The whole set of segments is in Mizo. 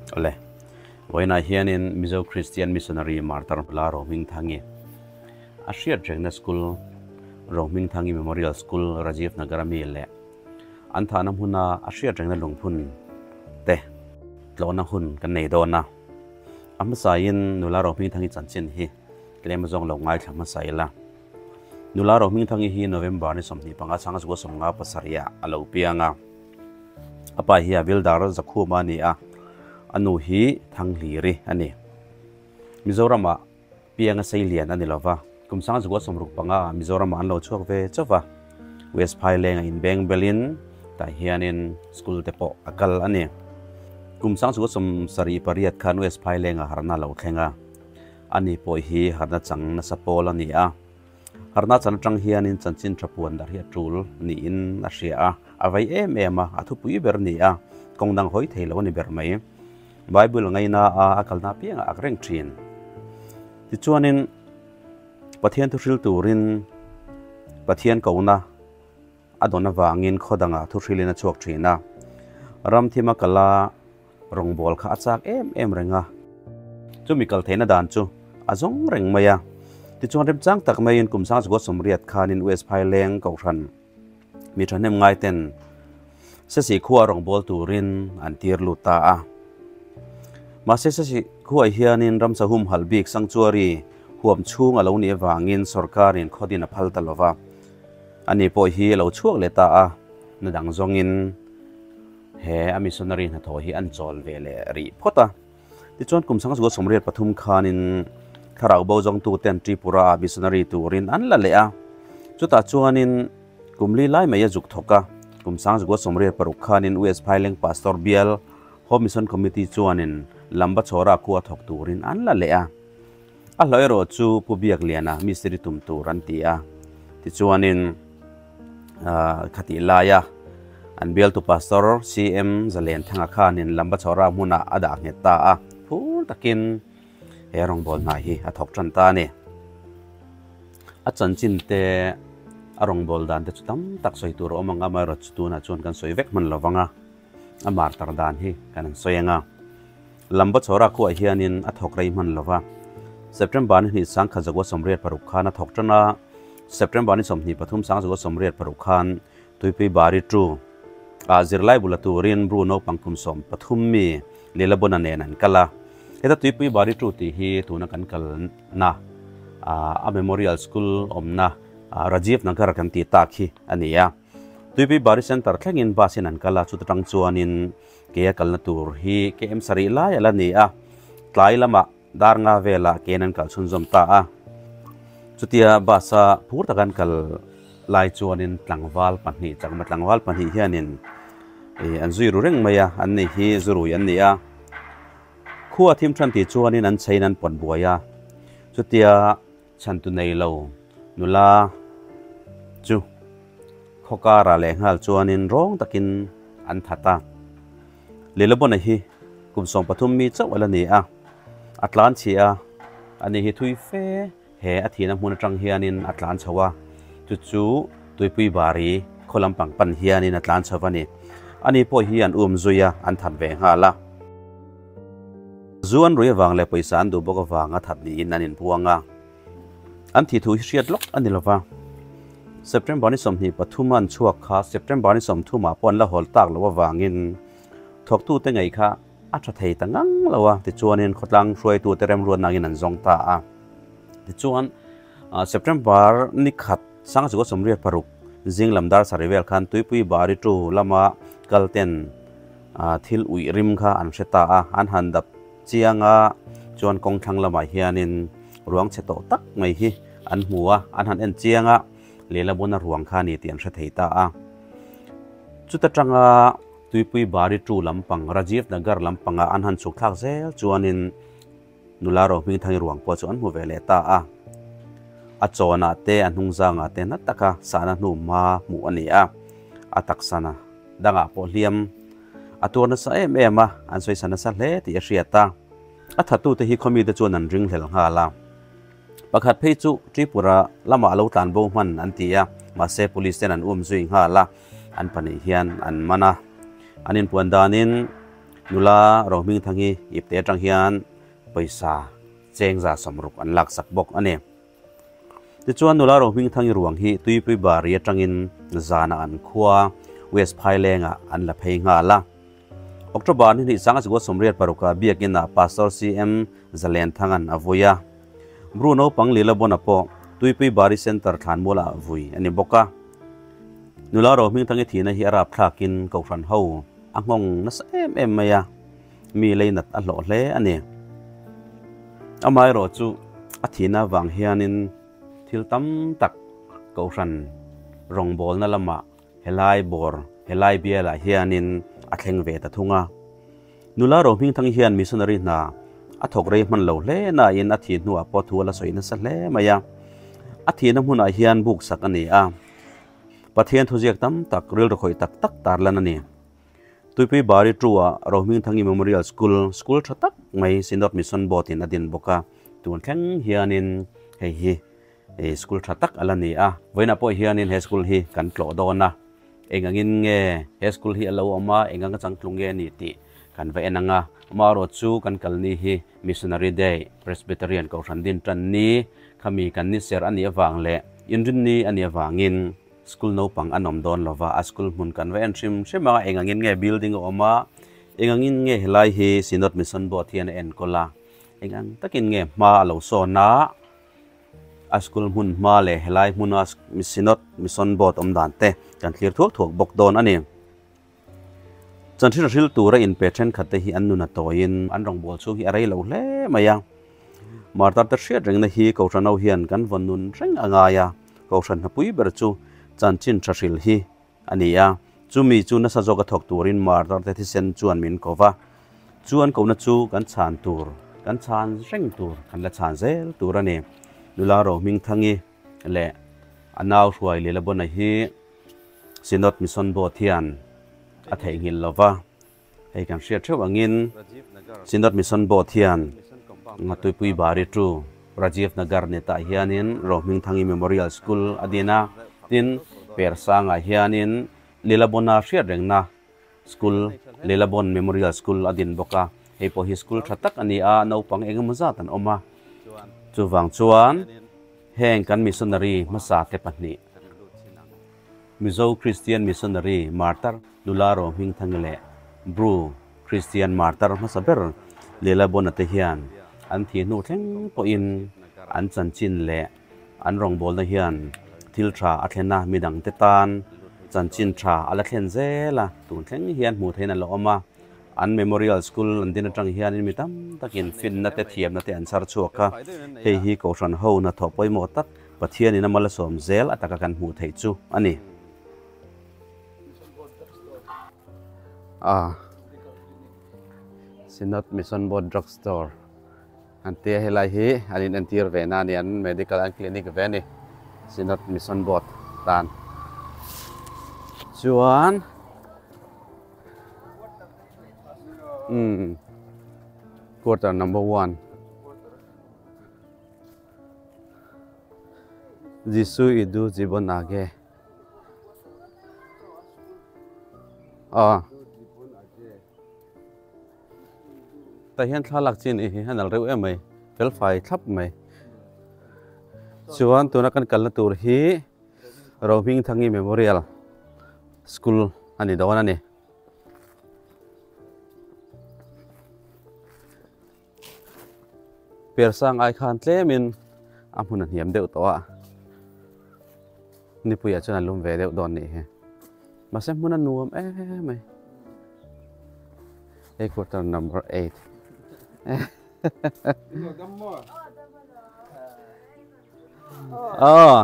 Awle. Vawiinah hianin Mizo Christian Missionary Martar Nula Rohmingthangi a hriat rengna school Rohmingthangi Memorial School Rajiv Nagar ami leh an thahna hmuna a hriat rengna lungphun te tlawhna hun kan nei dawn a. A hmasain Nula Rohmingthangi chanchin hi tlem zawng lo ngaithla hmasa ila. Nula Rohmingthangi hi November ni 25 chhanga zukua 57 ah a lo piang a. A pa hi a Vildar Zakhuma a ni a, a nu hi Thanghliri a ni. Mizoramah pianga seilian a ni lo va, kum sangzukua 65 ah Mizoramah an lo chhuak ve chauh va. West Phaileng a inbeng belin tah hianin school te pawh a kal a ni. Kum sangzukua 78 khan West Phaileng ah harhna a lo thleng a. Ani pawh hi harhna chang nasa pawl a ni a. Harhna chan atang hianin chanchin tha puan dar hi a tul niin a hria a, a vei em em a, a thupui ber a ni a, kawng dang hawi thei lo a ni ber mai. Bible ngaina a a kalna apiangah ak reng thin. Tichuanin Pathian thuhril turin Pathian kona a dawn avangin khaw dangah thuhrilin a chhuak thin a. Ram thima kala rawngbâwl kha a châk em em reng a. Chumi kal theihna dan chu a zawng reng mai a. Tichuan remchang tak maiin kum sangzukua sawmriat khanin US Phaileng Kohhran mi thahnem ngaiten Sesi khua rawngbâwl turin an tir lut ta a. Mahse Sesi khuaah hianin ramsa humhalh bik sanctuary huam chhung a lo nih avangin sorkarin khawdin a phal ta lo va. Ani pawh hi a lo chhuak leh ta a, na dang zawngin he a missionary hnathawh hi an chawl ve leh rih phawt a. Tichuan kum sangzua 83 khanin thlarau bo zawngtuten Tripura ah missionary turin an la leh a. Chutah chuanin kum li lai mai a zuk thawk a. Kum sangzua 86 khanin US Phaileng Pastor Bial Home Mission Committee chuanin Lamba Chhawra khua thawk turin an la leh a. A hlauh erawh chu Pu Biakliana mistiri tum tur an ti a. Tichuanin khatih laia an bialtu Pastor CM Zalenthanga khanin Lamba Chhawra hmunah a dah nghet ta a, phur takin he rawngbâwl hna hi a thawk ṭan ta a ni. A chanchin te, a rawngbâwl dan te chu tam tak sawi tur a awm ang a, amaherawhchu tunah chuan kan sawi vek hman lo vang a, a martar dan hi kan han sawi ang a. Lamba Chhawra khuaah hianin a thawk rei hman lo va. September ni hnih sangkhat zakua 86 khan a thawk tan a, September ni 23 sangzakua 86 khan Tuipui Bari Tu ah zirlai bula turin Bru naupang kum 13 mi Lilabona nen an kal a. Heta Tuipui Bari Tu tih hi tuna kan kalna a Memorial School awmna Rajiv Nagar kan tih tak hi a ni a. Tuipui Bari Centre thlengin bus in an kal a, chuta tang chuanin Ke a kalna tur hi KM sarih lai a la ni a, tlai lamah dar nga velah kein an kal chhunzawm ta a. Chutia bus a phur taka an kal lai chuanin tlangval pahnih, chakma tlangval pahnih hianin an zui ru reng mai a, an ni hi zurui an ni a. Khua thim than tih chuanin an cheiin an pawt buai a, chutia Chhantu nei lo nula chu khaw karah leh nghal chuanin rawng takin an that a. Lilabona hi kum 13 mi chauh a la ni a, a tlan chhi a, ani hi thui fe he a thihna hmun atang hianin a tlan chho a, chu chu Tuipui Bari khaw lampang pan hianin a tlan chho a ni. Ani pawh hi an um zui a, an that ve nghal a. Zu an rui avang leh pawisa an duh bawk avanga that niin an inpuang a, an thih thu hi hriat lawk a ni lo va. September ni 23 an chhuak kha September ni 30 ah pawh an la hawl tak loh avangin thawktute ngei kha a tha thei ta ngang lo a, tichuanin khawtlang hruaitute remruatna angin an zawng ta a. Tichuan September ni khat sangzuk a 86 zing lam dar sarih vel khan Tuipui Bari Tu lama kalten Thil uih rim kha an hre ta a, an han dap chiang a, chuan kawng thlang lamah hianin ruang chhe tawh tak mai hi an hmu a, an han en chiang a, Leila buna ruang kha a ni tih an hre thei ta a. Chuta tanga Tuipui Bari Tu lampang, Rajiv Nagar lampanga an han chhuk thlak zel chuanin nula ro hmingthangi ruang pawh chu an hmu ve leh ta a. A chawnah te, a hnungzangah te na taka sahna hnu hma hmuh a ni a, a taksana dangah pawh hliam a tuar nasa em em a, an sawisa nasa hle tih a hriat a. A thattute hi khawmite chuan an ringhlel nghal a. Pakhat phei chu Tripura lamah a lo tlan bo hman an ti a, mahse police ten an um zui nghal a, an pahnih hian an man a. An inpuan danin. Nula Rohmingthangi ipte atang hian pawisa cheng 60 an laksak bawk a ni. Tichuan nula Rohmingthangi ruang hi Tuipui Bari atangin zana an khua West Phailengah an la phei nghal a. October ni hnih sanga chukua 86 a biakin ah Pastor CM Zalenthangan a vui a. Bru naupang Lila Bona pawh Tuipui Bari Centre thlanmual ah vui a ni bawk a. Nula Rohmingthangi thihna hi a rapthlakin Kohhran ho a nghawng nasa em em mai a, mi leinat a hlawh hle a ni. Amaherawh chu a thihna avang hianin thil tam tak Kohhran rawngbawlna lamah helai bawr, helai bialah hianin a thleng ve ta thung a. Nula Rohmingthangi hian missionary hna a thawk rei hman lo hle nain a thih hnuah pawh thu a la sawi nasa hle mai a. A thihna hmunah hian buk sak a ni a. Pathian thuziak tam tak rilru khawih tak tak tarlan a ni. Tuipui Bari Trua Rohmingthangi Memorial School, school tha tak mai Synod Mission Board in a din bawk a. Tun thleng hianin hei hi school tha tak a la ni a. Vawiinah pawh hianin he school hi kan tlawh dawn a. Eng angin nge he school hi a lo awm a, eng anga changtlung nge a ni tih kan va en ang a. Amaherawh chu kan kal ni hi Missionary Day, Presbyterian Kohhran din tan ni, khami kan ni ser a nih avang leh inrinni a nih avangin school naupang an awm dawn lova, a school hmun kan va en hrim hrim ang a, eng angin nge building a awm a, eng angin nge helai hi Synod Mission Board hian a enkawl a, eng ang takin nge hma a lo sawn a, a school hmun hma leh helai hmuna Synod Mission Board awm dan te kan thlir thuak thuak bawk dawn a ni. Chanhrin hril tura inpe thenkhat te hi an nun a tawiin an rawngbâwl chhung hi a rei lo hle mai a. Martar te hriat rengna hi Kohhran ho hian kan vawn nun reng a ngai a, Kohhran hnapui ber chu chanchin tha hril hi a ni a. Chumi chu nasa zawka thawk turin Martar te thisen chuan min ko va. Chu an kohna chu kan chhan tur, kan chhan reng tur, kan la chhan zel tur a ni. Nula Rohmingthangi leh a nau hruai Lilabawna hi Synod Mission Board hian a theihnghilh lo va, hei kan hriat theuh angin Synod Mission Board hian Ngatuipui Bari tu Rajiv Nagar ni tah hianin Rohmingthangi Memorial School a din a, tin Persangah hianin Lilabawna hriat rengna School, Lilabon Memorial School a din bawk a, hei pawh hi school tha tak a ni a, naupang eng emaw zat an awm a, chuvang chuan heng kan missionary hmasa te pahnih, Mizo Christian Missionary Martar Nula Rohmingthangi leh Bru Christian Martar hmasa ber Lilabon-a te hian an thih hnu thleng pawhin an chanchin leh An rawngbawlna hian thil tha a thlen a, midangte tan chanchin tha a la thlen zel a, tun thleng hian hmuh theihin a la awm a. An Memorial School an din atang hianin mi tam takin finna te thiamna te an chhar chhuak a, hei hi Kohhran ho hnathawh pawimawh tak Pathianin a malsawm zel a taka kan hmuh theih chu a ni. Synod Mission Board Drug Store. An tia helai hi an in entir ve na a ni, an medical an clinic ve a ni, Synod Mission Board tan chuan umm quarter number one Jisu idu jibon age aw. Tah hian thlalak chi a nih hi a nalh reuh em mai fel fai thlap mai chuan tuna kan kalna tur hi Rohmingthangi Memorial School a ni dawn a ni. Persang ai khan tlemin a hmun a hniam deuh tawh a nipuiah chuan a lum ve deuh dawn nih hi mahse hmun a nuam em mai hei quarter number 8 oh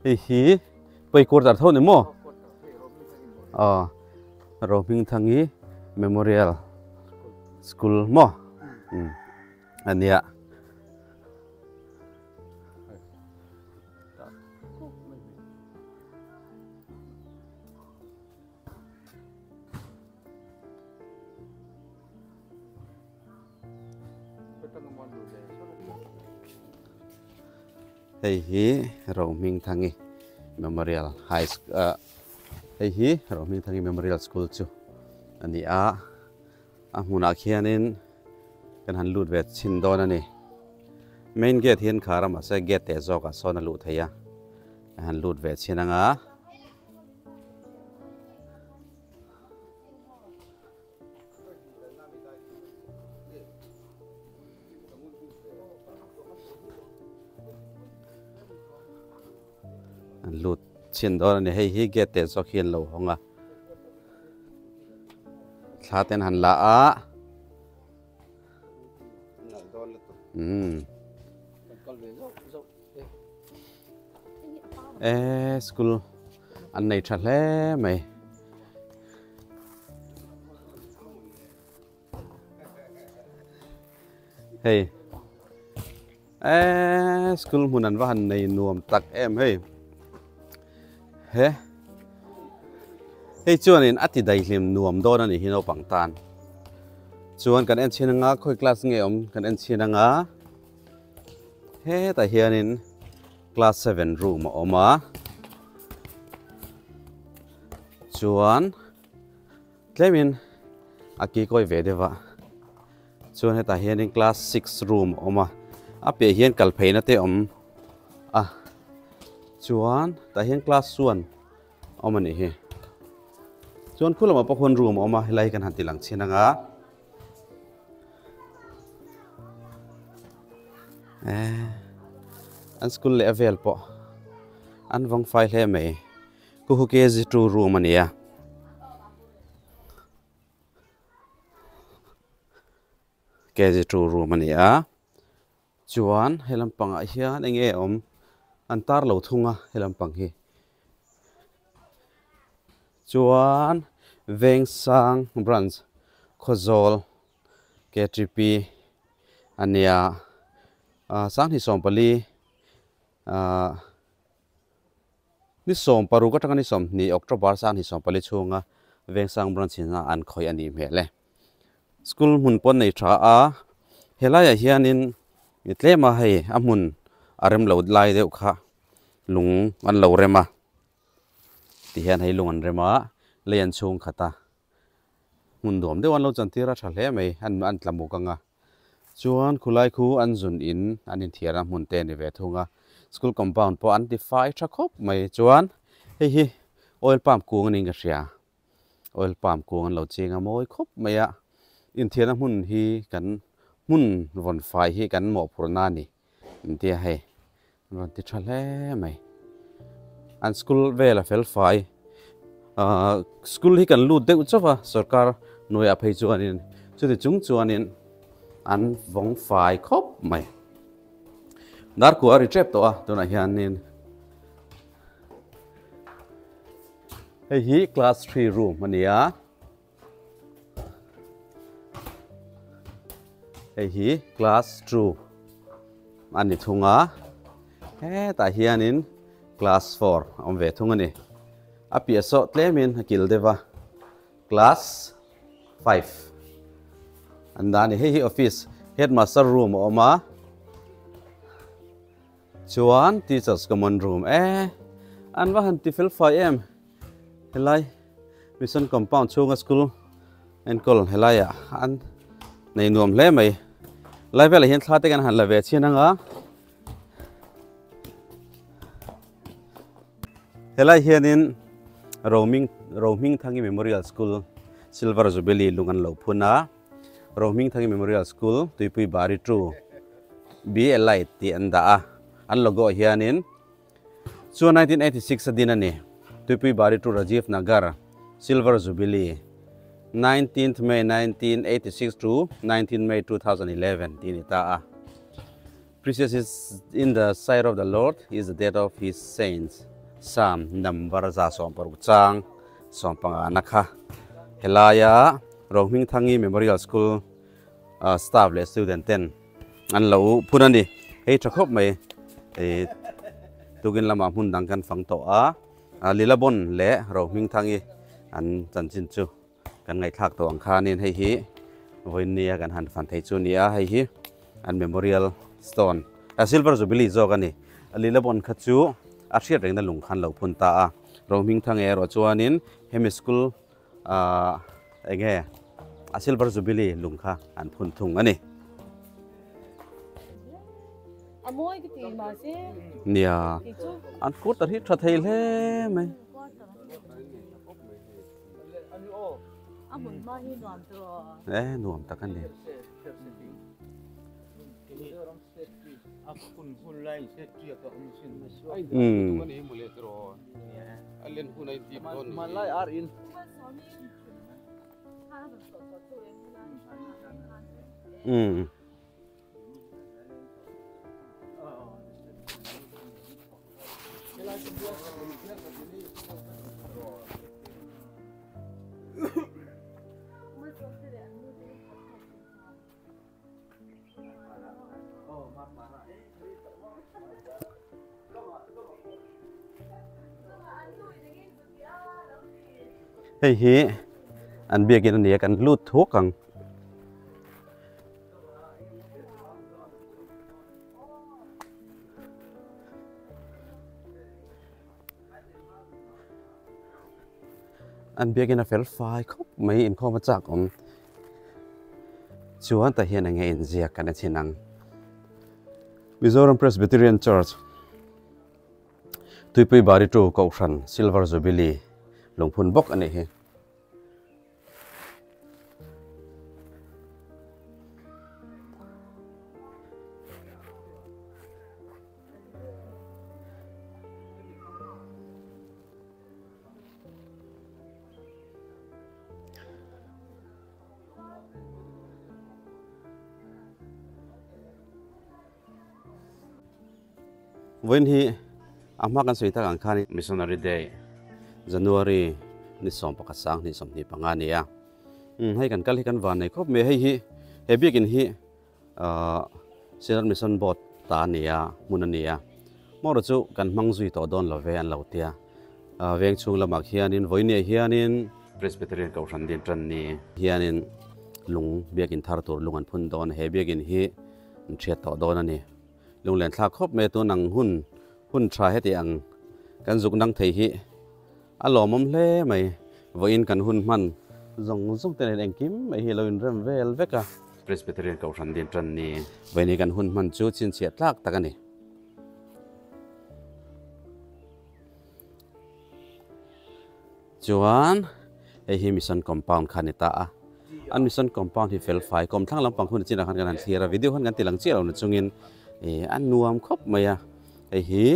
Hei hi pawih quarter tho ni maw? Aw Rohmingthangi Memorial School maw? Um ania. Hei hi Rohmingthangi Memorial High School hei hi Rohmingthangi Memorial School chu a ni a, a hmunah khianin kan han lut ve chhin dawn a ni. Main gate hian khar a mahse gate teh zawkah sawn a luh theih a, kan han lut ve chhin ang a. An lut chhin dawn a ni hei hi gate te zawk hi an lo hawng a thla ten han la a e school an nei tha hle mai. Hei e school hmun an va han nei nuam tak em hei he hei chuanin a ti daihlim nuam dawn a nih hi naupang tan chuan kan en chhin anga khawi class nge awm kan en chhin anga hetah hianin class 7 room a awm a chuan Tlemin a kikawi ve deuh a, chuan hetah hianin class 6 room a awm a, a piah hian kal pheina te awm a, chuan tah hian class 1 awm a nih hi. Chuan khu lamah pawh khuan room a awm a, helai hi kan han ti lang chhin ang a. An school leh a vel pawh an vawng fai hle mai. Kuhu KG2 room a ni a. KG2 room a ni a. Chuan he lampangah hian eng nge awm an tar lo thung a he lampang hi. Chuan Vengsang branch Khawzawl KTP a nia. Sanghnih 14 ahh. Ni 16 atanga ni 20 October 2024 chhunga Vengsang Branch ina an khawih a nih hmel e. School hmun pawn nei tha a, helaiah hianin mi tlema hei a hmun a rem lo lai deuh kha lung an lo rem a, tihian hei lung an rem a, lei an chhung khat a, hmun nuam deuh an lo chantir a tha hle mai an an tla muk ang a chuan khulai khu an zun in an inthiar a hmun te a ni ve thung a school compound pawh an ti fai tha khawp mai chuan hei hi oil palm kung a niin ka hria oil palm kung an lo ching a mawi khawp mai a inthiarna hmun hi kan hmun vawn fai hi kan mawhphurhna a ni an ti a hei an rawn ti tha hle mai an school vel a fel fai ahh school hi kan lut deuh chauh a sorkar hnuaiah phei chuanin chuti chung chuanin an vawng fai khawp mai darkua a ri tep tawh a tunah hianin hei hi class 3 room a ni a. Hei hi class 2 a ni thung a, hetah hianin class 4 a awm ve thung a ni. A piah sawh tlemin a kil deuh a, class 5 an dah a ni. Hei hi office headmaster room a awm a, chuan teachers common room e an va han ti fel fai em helai. Mission compound chhunga school enkawl helaiah an nei nuam hle mai. Lai velah hian thla te kan han la ve chhin anga. Helai hianin Rohming Rohmingthangi Memorial School Silver Jubilee lung an lo phun a. Rohmingthangi Memorial School Tuipui Bari 2 BLI tih an dah a. An logo hianin Chu 1986 a din a ni. Tuipui Bari to Rajiv Nagar, Silver Jubilee, 19th May 1986 to 19 May 2011 tih a ni ta a. Precious is in the sight of the Lord is the death of his saints, Psalm number 160 chang 15 na kha. Helaia Rohmingthangi Memorial School staff leh student ten an lo phun a ni. Hei tha khawp mai tukin lamah hmun dang kan fang tawh a, Lilabon leh Rohmingthangi an chanchin chu kan ngaihthlak tawh ang khanin hei hi vawinia kan han fan thei chu a ni a, hei hi An memorial stone a silver jubilee zawk a ni. A lilabon kha chu a hriat rengna lung khan lo phun ta a. Rohmingthang erawh chuanin hemi school ahh enge a silver jubilee lung kha an phun thung a ni. Nia an quarter hi tha thei hle mai. E nuam tak a ni. Umm. Hei hi an biakin a ni a kan lut thuak ang. An biakin a fel fai khawp mai inkhawm a chak awm chuan tah hian enge inziak kan a chhin ang. Mizoram Presbyterian Church Tuipui Baritu Kohhran Silver Jubilee lungphun bawk a nih hi. Vawiin hi a hma kan sawi tak ang khan Missionary Day January ni 11 sang 25 a ni a. Hei kan kal hi kan van nei khawp mai a, hei hi he biakin hi Ahh Synod Mission Board ta a ni a, hmun a ni a. Mawra chu kan hmang zui tawh dawn lo ve an lo tia. Ahh veng chhung lamah khianin vawinia hianin Presbyterian Kohhran din tan ni hianin lung biakin thar tur lung an phun dawn a, he biakin hi an hriat tawh dawn a ni. Lunglen thlak khawp mai a tun ang hun hun tha heti ang kan zuk nang thei hi a lawmawm hle mai. Vawiin kan hun hman zawng zawng te nen engkim mai hi lo inrem vel vek a. Presbyterian Kohhran din tan ni. Vawiin hi kan hun hman chu chhinchhiah tlak tak a ni. Chuan hei hi mission compound kha a ni ta a, an mission compound hi fel fai kawm thlang lampang hun chinah khan kan han thlir a, video khan kan ti lang chiah lo na chungin ih a nuam khawp mai a, hei hi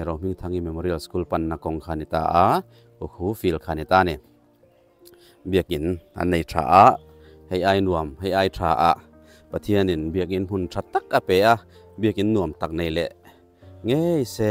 Rohmingthangi Memorial School panna kawng kha a ni ta a, Kukhu field kha a ni ta a ni. Biakin an nei tha a, hei ai nuam, hei ai tha a, Pathianin biakin hmun tha tak a pe a, biakin nuam tak nei leh ngei se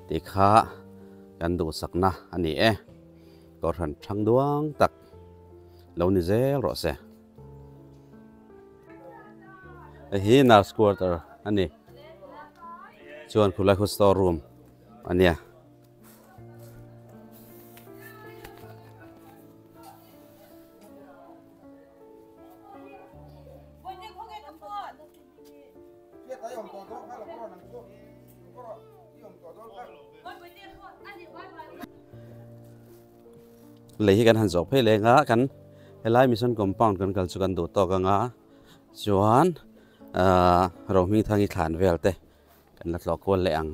tih kha kan duhsakna a ni e. Kohhran thang duang tak lo ni zel rawh se. Hei hi nurse quarter a ni. Chuan khulai khu store room a nia. Lei hi kan han zawh phei leng a kan helai mission compound kan kal chu kan duh tawk anga chuan ahh Rohmingthangi thlan vel te kan la tlawh kual leh ang.